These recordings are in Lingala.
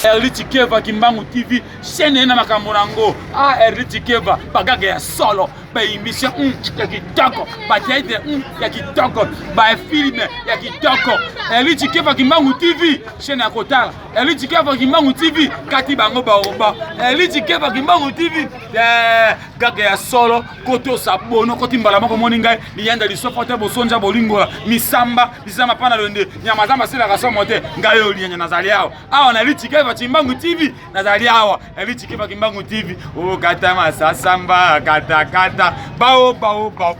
Erli Tshikeva Kimbangu TV chaîne ye na makambo na yango. Ah Erli Tshikeva bagaga ya solo, ba émission ya kitoko, ba théâtre ya kitoko, ba film ya kitoko. Erli Tshikeva Kimbangu TV chaîne ya kotala. Erli Tshikeva Kimbangu TV kati bango baoba. Erli Tshikeva Kimbangu TV eh, gaga ya solo koto sabono koti mbala moko moni ngai liyanda lisofo te bosonja bolingola misamba lisamba pana londe nyama zamba silaka somo te ngai oyo liyanya nazali awa awa na litikeva Kimbangu TV nazali awa na litikeva Kimbangu TV okata masasamba kata kata bao bao bao.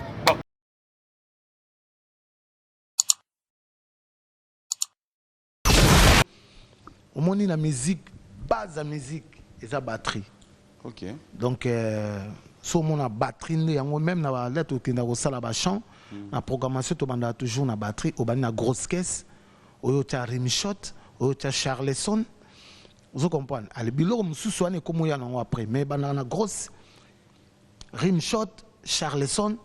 Omoni na musique, base ya musique eza batterie. Ok. Donc so omona batterie nde yango meme na ba lettre okenda kosala ba chant na programmation tobandaka toujours na batterie, obandi na grosse caisse, oyo otia rimshot, oyo otia charleston, ozo comprendre? Allez biloko mosusu wana ekomi oya nango après mais ebandaka na grosse rimshot, charleston,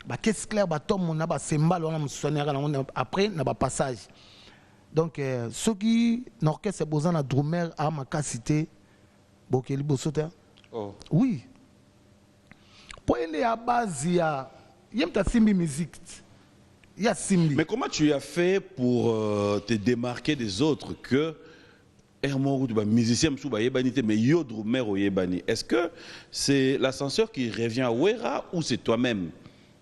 ba caisse claire, ba tom na ba cymbale wana mosusu wana eyaka nango après na ba passage. Donc soki na orchestre boza na drummer a makasi te boke liboso te. Oh. Oui. Po ye nde ya base ya ye moto asimbi musique ye asimbi. Mais comment tu as fait pour te démarquer des autres que heure moko kutu ba musiciens mosusu bayebani te mais yo drummer oyebani? Est-ce que c'est l'ascenseur qui revient à Werra ou c'est toi-même?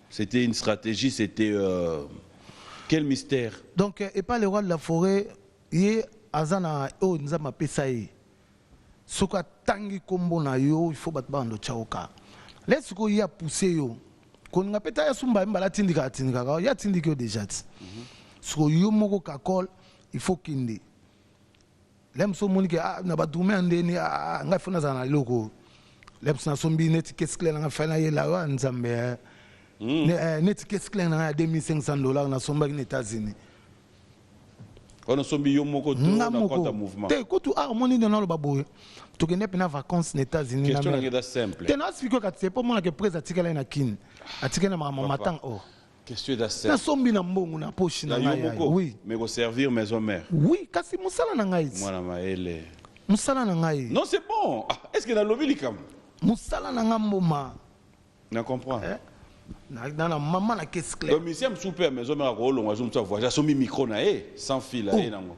C'était une stratégie, c'était quel mystère? Donc epa le roi de la forêt ye aza na oyo Nzambe apesa ye soki atangi kombo na yo il faut bato babanda otia yo ka le sikoyo ye apousse yo kolinga pe ta ya sumba ye mbala atindikaka atindikaka ye atindiki yo dejà ti sikoyo yo moko kakol il faut kende le mosusu omoni ke ah, na ba drummer ya ndeni ah, ngai faut nazala na eloko oyo le mosusu nasombi neti caisse claire na ngai fai nayela yo nzambe eh. Neti caisse claire na ngai ya 2500 $ nasombaki na États-Unis. Wana osombi yo moko to Nga na moko. compte ya mouvement? Te kutu ah omoni nde naloba boye tokende mpe na vacances na États-Unis na Question na mère. ngai eza simple. Te na explique kati te mpo omona ke prese atikali na Kin atikali na makambo Papa. matanga oh. Question eza simple. Nasombi na mbongo na poche na Na yo ngai ya moko? Oui. Mais ko servir maison mère. Oui, kasi mosala na ngai. Mwana mayele. Mosala na ngai. Non, c'est bon. Ah, est-ce que nalobi likambo? Mosala na ngai mboma. Na comprendre. Eh? Na, na, na mama na caisse claire. Donc musicien mosusu mpe ya maison mère akolongwa jour mosusu avoyage asombi micro na ye sans fil aye nango.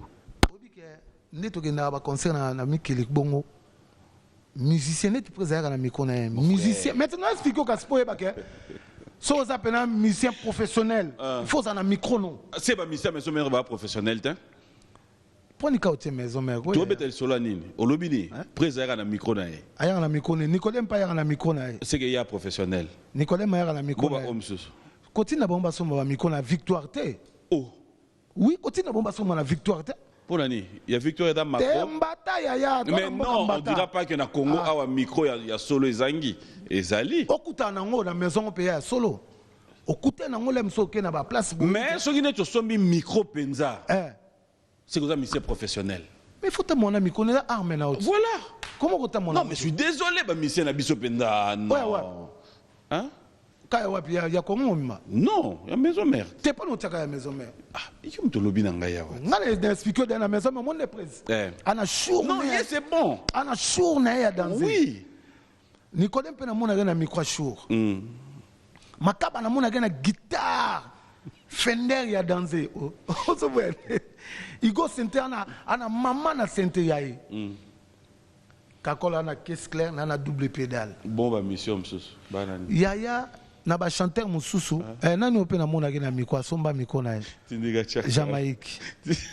Oyebi ke nde tokendaka ba concert na, na mikili bongo musicien neti mpe ezalaka na micro na ye musicien maintenant explique kasi mpo oyeba ke soki oza mpena musicien professionnel il faut ozala na micro no. Se ba musicien maison mère ba professionnel te. Mpo nika otie maison mère oyo. Tobeta lisolo ya nini? Olobi nini? Prez ayaka na micro na ye. Ayaka na micro na ye. Nicodème mpe ayaka na micro na ye. C'est que ye a professionnel. Nicodème ayaka na micro Bo na ba ye. oyo mosusu. Kotinda bango basomba ba micro na victoire te. Oh. Oui, kotinda bango basomba na victoire te. Mpo na nini? Ya victoire eza macro. Te mbata yaya, toi Mais na mboka non, on mbata. dira pas que na Congo Ah. awa micro ya solo ezangi. Ezali. Okutana nango na maison mpe ya solo. Okutana nango le mosusu oke na ba place boye. Mais soki neti osombi micro penza. Eh. C'est que vous êtes musicien professionnel. Mais faut mon ami connaît arme na Voilà. Comment kota mon Non, mais je suis désolé ba musicien na biso penza. Non. Ouais, ouais. Hein? Kaya wapi ya, ya Congo mima? Non, ya maison mère. T'es pas notaka ya maison mère. Ah, yo mto lobi na ngai awa. Nga na expliquer dans la maison mais mon est prise. Eh. Ana chour. Non, yes, c'est bon. Ana chour na ya danser. Oui. Nicodème pe na mona na micro chour. Makaba na mona na guitare. Fender ya danser. Ozo boya. Igo sente ana ana mama na sente ya ye. Kakola na caisse claire na na double pédale. Bon ba mission mususu. Bana ni. Yaya na ba chanteur mususu, nani ope na mona na micro asomba micro na ye. Tindika tchaka. Jamaïque.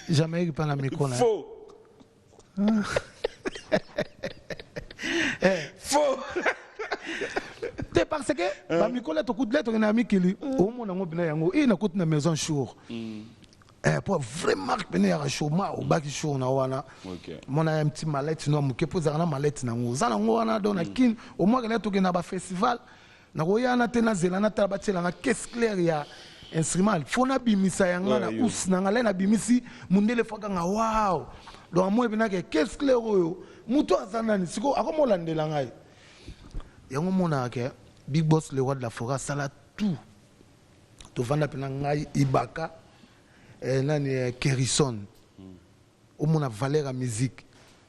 Jamaïque pa na micro na ye. Faux. Faux. Te parce que ba micro la tokuti la tokende na mikili, omona ngo bina yango, e na kuti na maison jour. Pour vraiment pene ya chôma au baki jour na wana. Ok. Mona un petit mallette no muke po zana mallette na ngo. Zana ngo wana donc na kin au moins que tokende na ba festival. Na koya na te na zela na tala ba tiela na caisse claire ya instrument. Faut na bimisa yanga na Ouais, yo. ous na ngala na bimisi mundele faka nga wow. Donc moi bina ke caisse claire oyo muto azana ni siko akomolandela ngai. Yango mona ke Big Boss le roi de la forêt sala tout. Tovanda pena ngai Ibaka nani Kerrison. Omona valeur ya musique.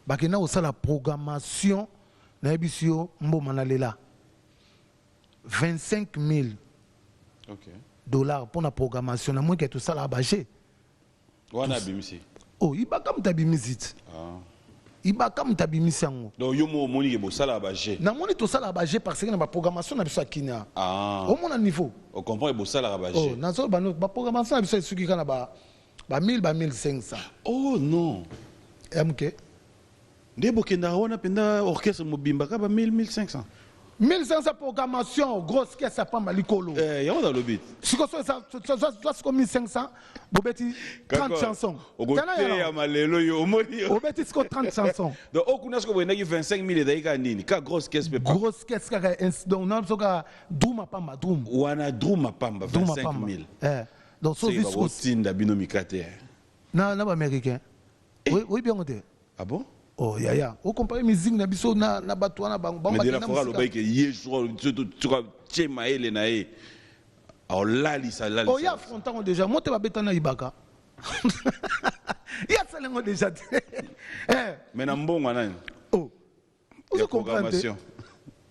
Bakenda kosala programmation, nayebisi yo mboma na lela 25 000 dollars mpo na programmation. Namoni ke tosalaka baje. Wana abimisi? Oh, Ibaka moto abimisi ti. Ah. Ibaka moto abimisi yango. Donc yo mo omoni ke bosalaka baje? Namoni tosalaka baje parce que na baprogrammation na biso ya Kinia. Ah. Omona niveau. Ocomprend bosalaka baje. Oh, nazoloba no baprogrammation na biso esuki kaka na ba 1000, ba 1500. Oh non. Mk. Nde bokendaka wana mpenza orchestre mobimba ka ba 1000, 1500? 1500 programmation, grosse caisse ya pamba likolo. Eh, yango nalobi. Siko so eza siko 1500, bobeti 30 chansons. Okoteyama lelo yo, omoni yo. Obeti siko 30 chansons. Donc oyo kuna siko boyendaki 25 000, ezalaki kaka nini? Ka grosse caisse mpe? Grosse caisse kaka, donc na biso kaka drum pamba, drum. Wana drum pamba, 25 000. Eh, donc so vi siko bakotinda bino mikate. Na baaméricain oyebi yango te. Ah bon? Oh yaya, ocompare musique na biso na bato wana, bango. Mais de la forêt alobaki ke ye soka tie mayele na ye, aolalisa lalisa. Oh, ye affronta ngo déjà mo te, babeta na Ibaka, ye asala yango déjà te. Mais na mbongo nani? Oh. Ya Ozo comprendre te. programmation.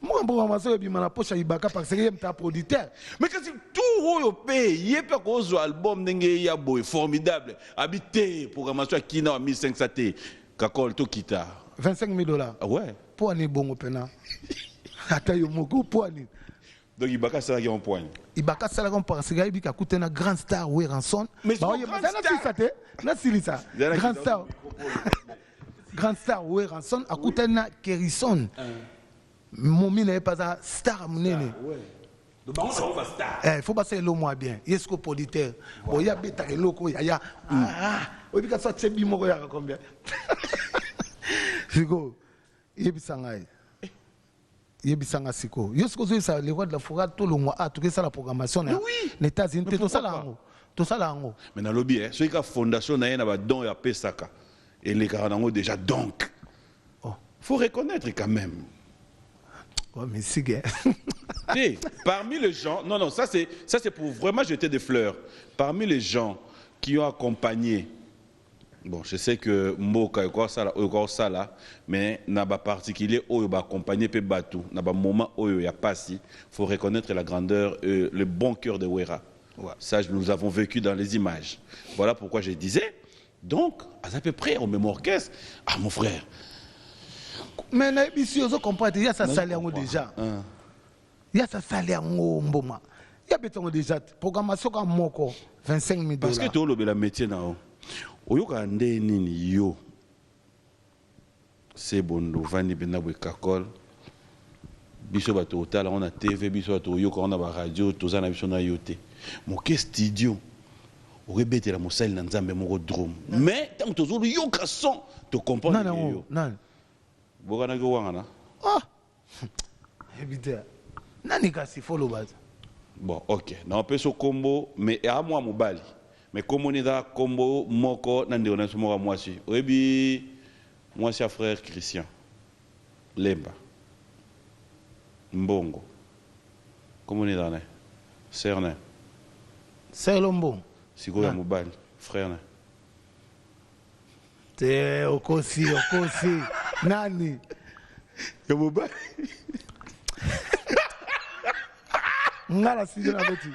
Moko programmation ebima na poche ya Ibaka parce que ye moto producteur. Mais kasi tour oyo mpe ye mpe akozwa album ndenge ya boye formidable, abi te programmation akina wa 1500 te, Kakol tokita. 25 000 dollars? Ah ouais. Mpo ani bongo mpena ata yo moko, mpo ani? Donc Ibaka asalaki yango poigne? Ibaka asalaka parce que ayebi kakuta na grand star Werrason. Mais c'est grand star. Nasilisa te, nasilisa. Grand star, grand star Werrason akutani na Kerison, momi na ye mpe aza star ya monene. Eh, faut basala eloko mwa bien. Ye siko producteur bon, ye abetaka eloko oyo aya oyebi kasi atie bi moko yaka combien. Sikoyo yebisa ngai, yebisa nga sikoyo, yo sikoyo ozoyebisa le roi de la forêt tolongwa a tokesala programmation na na États-Unis te, tosala yango, tosala yango. Mais nalobi eh, soki ka fondation na ye na badon oyo apesaka elekaka nango déjà, donc oh. faut reconnaître quand même. Oh, musique, eh. Te, parmi les gens, non non, ça c'est pour vraiment jeter des fleurs, parmi les gens qui ont accompagné, bon, je sais que mboka ekosala oyo ekosala, mais na baparticulier oyo baaccompagné mpe bato na bamoment oyo ya pasi, faut reconnaître la grandeur et le bon cœur de Wera. Ça, nous avons vécu dans les images. Voilà pourquoi je disais donc à peu près au même orchestre, ah mon frère. Mais nayebisi yo, ozocomprendre te. Ya sasali yango déjà, ya sasali yango mboma, ya beti yango déjà, programmation ka moko 25 000. Parce que tolobela métier na yo, oyokaka nde nini? Yo se bondo ovandi mpenza boye, Kakol, biso bato otala yango na TV, biso bato oyoka yango na baradio, toza na biso na yo te. Moke studio okebetela mosali na Nzambe moko drum, mais ntango tozoloyoka son, tocomprendre yo. Nani? Bokanaki owangana. Ah, yebi te nani kasi, foloba. Bon, ok, naopesa kombo, mais ea mwa mobali, mais kombo ni eza kombo moko na ndeko na biso moko ya mwasi. Oyebi mwasi ya frère Christian Lemba Mbongo, kombo ni ezala na sœur na Selo Mbongo. Sikoyo ya mobali, frère na Te, okosi, okosi. Nani? Ya mobali. Nga na studio nabeti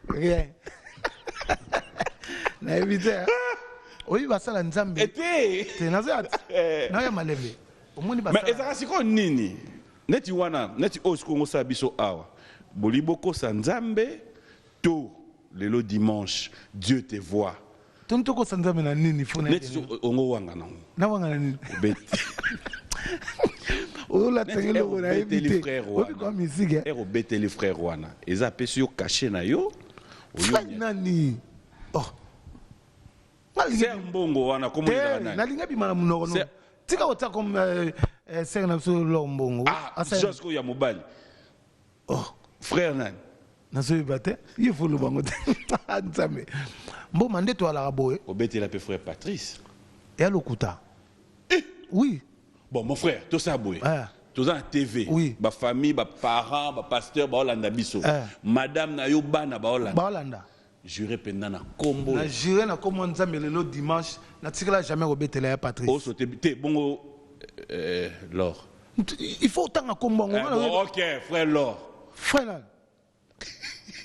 rien, nayebi te. Oyebi basala Nzambe. Ete. Te, nazoya naoya malembe, omoni. Mais basala ezalaka sikoyo nini neti wana, neti oyo sikoyo ngosala biso awa, boli bokosa Nzambe to lelo dimanche, Dieu te voit. Toni tokosa Nzambe na nini? Fo neti so ongo wanga nango. Nawanga na nini? Obeti. Olatanga eloko nayebi obeteli te. Frère. Oyebi kwa musique. Ere obeteli frère wana, eza apesi yo cachet na yo. Frère nani? Oh. Sœur Mbongo wana, kombo ezalaka nani? Nalingi bima na monoko no. Tika kotia comme sœur na biso Lor Mbongo. Ah, Jos oyo ya mobali. Oh. Frère nani? Nazoyeba te, ye folo bango te. Nzambe, mboma nde toalaka boye. Obetela mpe frère Patrice. Eya lokuta, oui. Bon, mon frère, tosala boye. Ah. Toza na TV. Oui. Bafamille, baparent, bapasteur baolanda biso. Eh. Madame na yo, bana baolanda. Baolanda. Jure mpenza na kombo. Na jure na kombo Nzambe, lelo dimanche natikala jamais kobetela ya Patrice. Oso te te bongo. Eh, L'or. Il faut otanga kombo yango. Eh, bon, ok, frère L'or. Frère nani?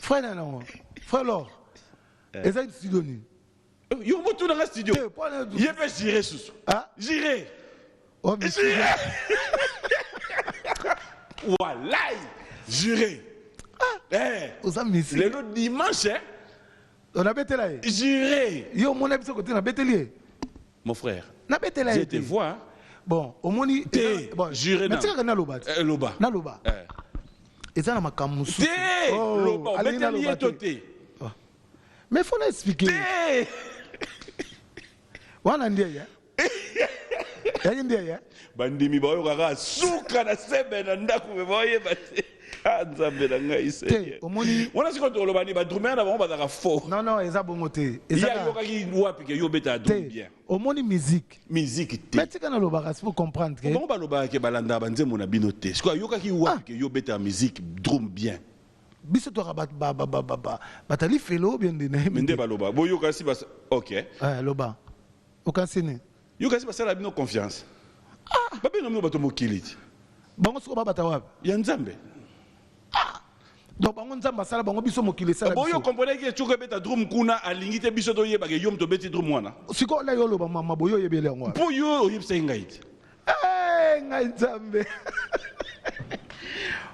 Frère nani yango? Frère L'or. Eza studio nini? Yo motuna nga studio. Te, mpo na- Ye mpe jire susu. Ah? Jire. Oh, mais studio. Walai. Jure. Eh. Oza mystique. Lelo dimanche, hein? Onabetela ye. Jure. Yo omona biso kote nabeteli ye. Mon frère. Nabetela Je ye te te. vois. Hein? Bon, omoni Te, bon, jure mais na. tikaka naloba te. Eh, loba. Naloba. Eh. Eza na makambo mosusu. Te, Oh, loba. alingi Obeteli ye naloba to te. te. Mais faut na expliquer. Te. Wana ndiye ye. Yaki ndiye ye. Bandimi bayokaka suka na sebe na ndako me baoyeba te. Ah, Nzambe na ngai Te, omoni wana sikoyo toloba nini? Badrumer na bango bazalaka faux. Non non, eza bongo te. Ye Eza ayokaki wapi ke yo obetaka drum te. bien? Omoni musique. Musique te. Mais tika nalobaka c'est pour comprendre que Bango balobaka ke balandaka banzembo na bino te. Sikoyo ayokaki wapi ke yo obetaka musique drum bien? Biso toka ba ba ba ba ba ba batali felo bien de na Me nde baloba boyoka si bas ok. Eh, loba. Okansi nini? Yoka si basala bino confiance. Babenga bino bato mokili ti. Bango soko babata wapi? Ya Nzambe. Donc bango Nzambe asala bango, biso mokili esala Boyo biso. comprendre ke cuka ebeta drum kuna, alingi te biso toyebaka yo moto obeti drum wana. Sikoyo ola yo oloba mama boyo oyebeli yango wapi? Mpo yo oyebisaki ngai te. Eh, ngai Nzambe.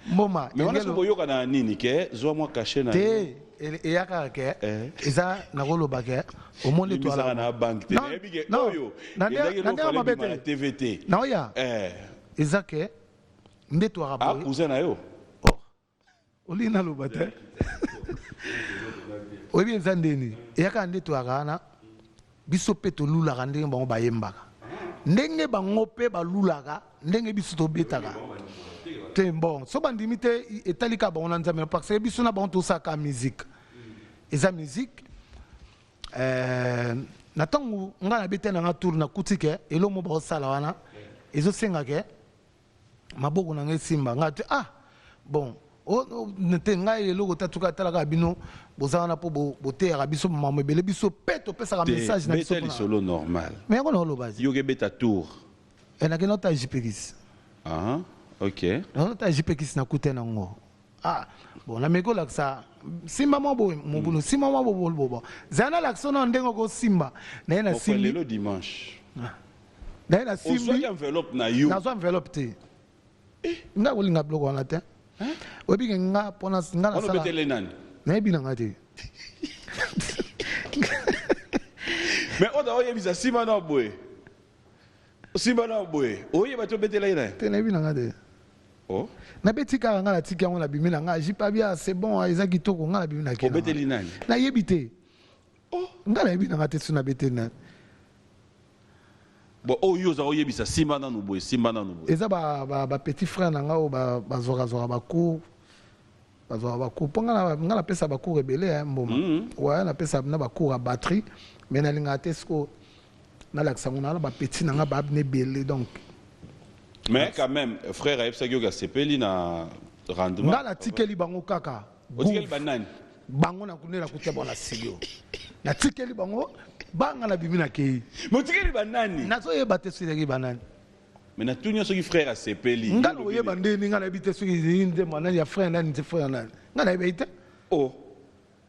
Mboma. Mais wana Engelo- soki boyoka na nini ke zwa mwa cachet na yo. Te, eya kaka ke Eh. eza nakoloba ke omoni Limbisaka na banque te. Non, Nayebi ke non, oyo na nde- ezalaki na ndenge eloko mabe alebima na te. TV te. Naoya. Eh, Eza ke nde twaka a boye. cousin na yo. Oh. Olingi naloba te. Oyebi eza ndeni eyaka nde toyaka wana, biso mpe tolulaka ndenge bango bayembaka, ndenge bango mpe balulaka, ndenge biso tobetaka te. Bon, so bandimi te, etali kaka bango na Nzambe, parce que biso na bango tosalaka musique, eza musique. Na ntango ngai nabete nanga tour, nakuti ke eloko mo baosala wana ezosenga ke maboko na ngai esimba ngai te. Ah bon, te, ngai eloko te tuka talaka bino boza wana mpo boteyaka biso mambo ebele, biso mpe topesaka Te, message na biso beta lisolo normal. Mais yango na oloba. Yo ke beta tour. Nakende ota jpekisi. Ah, ok. Naota jpekisi, nakute nango. Ah bon, nameki olakisa simba mwa boye mobulu, simba mwa boye bobo, zala nalakisa na ndenge okosimba naye. Mon frère, Nasimbi. lelo dimanche. Naye nasimbi. Ozwaki enveloppe na yo. Nazwa enveloppe te. Nga kolinga biloko wana te. Oyebi ke nga mpona nga Wana nasala obetele nani? Nayebi na nga te. Mais oyo oyebisa nsima na boye. Nsima na boye. Oyeba te obetela ye nani? Te, nayebi na nga te. Oh. Nabeti kaka, nga natiki yango, nabimi na nga jipa bia, c'est bon, eza kitoko, nga nabimi na kei na nga. Obeteli nani? Nayebi te. Oh. Nga nayebi na nga te so nabeteli nani. Bon, oyo oza oyebisa simba nanu boye, simba nanu boye. Eza ba petit frère na nga oyo bazwakazwaka bacours, bazwaka bacours mpo nga napesa bacours ebele ya mboma. Ouais, napesa na bacours ya batterie, mais nalingaka te siko nalakisa ngo na bapetit na nga baabne ebele, donc. Mais quand même, frère ayebisaki yo asepeli na rendement. Nga natikeli bango kaka. Otikeli Groove. banani? Bango nde nakutia bango na studio, natikeli bango banga, nabimi, nakei. Mais otikeli banani? Nazoyeba te soki ezalaki banani. Mais natuni yo soki frère asepeli. Nga na koyeba ndeni? Nga nayebi te soki ezali nde nani ya frère nani te, frère nani, nga nayebi te. Oh.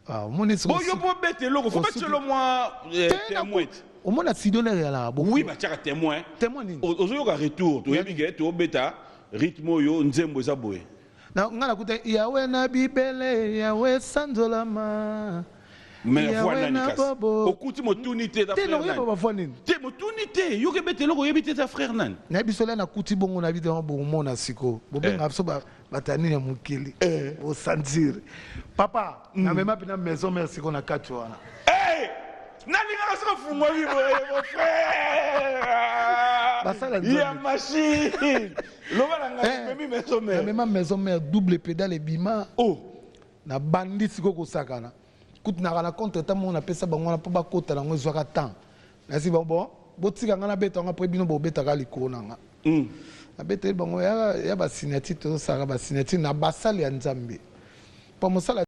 Ah, omoni. Bon, yo mpo bete eloko fo batielo mwa témoin. Omona studio ndenge ezalaka bo. Oui, batiaka témoin. Témoin nini? Ozoyoka retour, toyebi ke tobeta rythme oyo, nzembo eza boye. Nga nakuta yawe na bibele, yawe sanzolama. Mais Yawe voix nani? na Kasi bobo. okuti motuni te, eza Te frère nakoyeba nani? bavoix nini? Te, motuni te, yoki ebeta eloko, oyebi te eza frère nani. Nayebi so le nakuti bongo, nayebi te bomona sikoyo bobengaka biso bato ya nini ya mokili, bosantire papa. Namema mpena maison mare sikoyo na kati wana. Hey! Nalingaka soki ofungwami boye, mon frère. Basala Nzambe. Ya machine, loba na ngai. Memi maison mare. Namema maison mare, double pédale ebima. Oh. Nabandi sikoyo kosakana, kutu naka na contre temps moko napesa bango wana mpo bakota nango, ezwaka temps. Nasi bango bon, botika ngai nabeta yango, après bino bobetaka likolo na nga. Nabeteli bango ya basignature, tozosalaka basignature na basali ya Nzambe mpo mosala.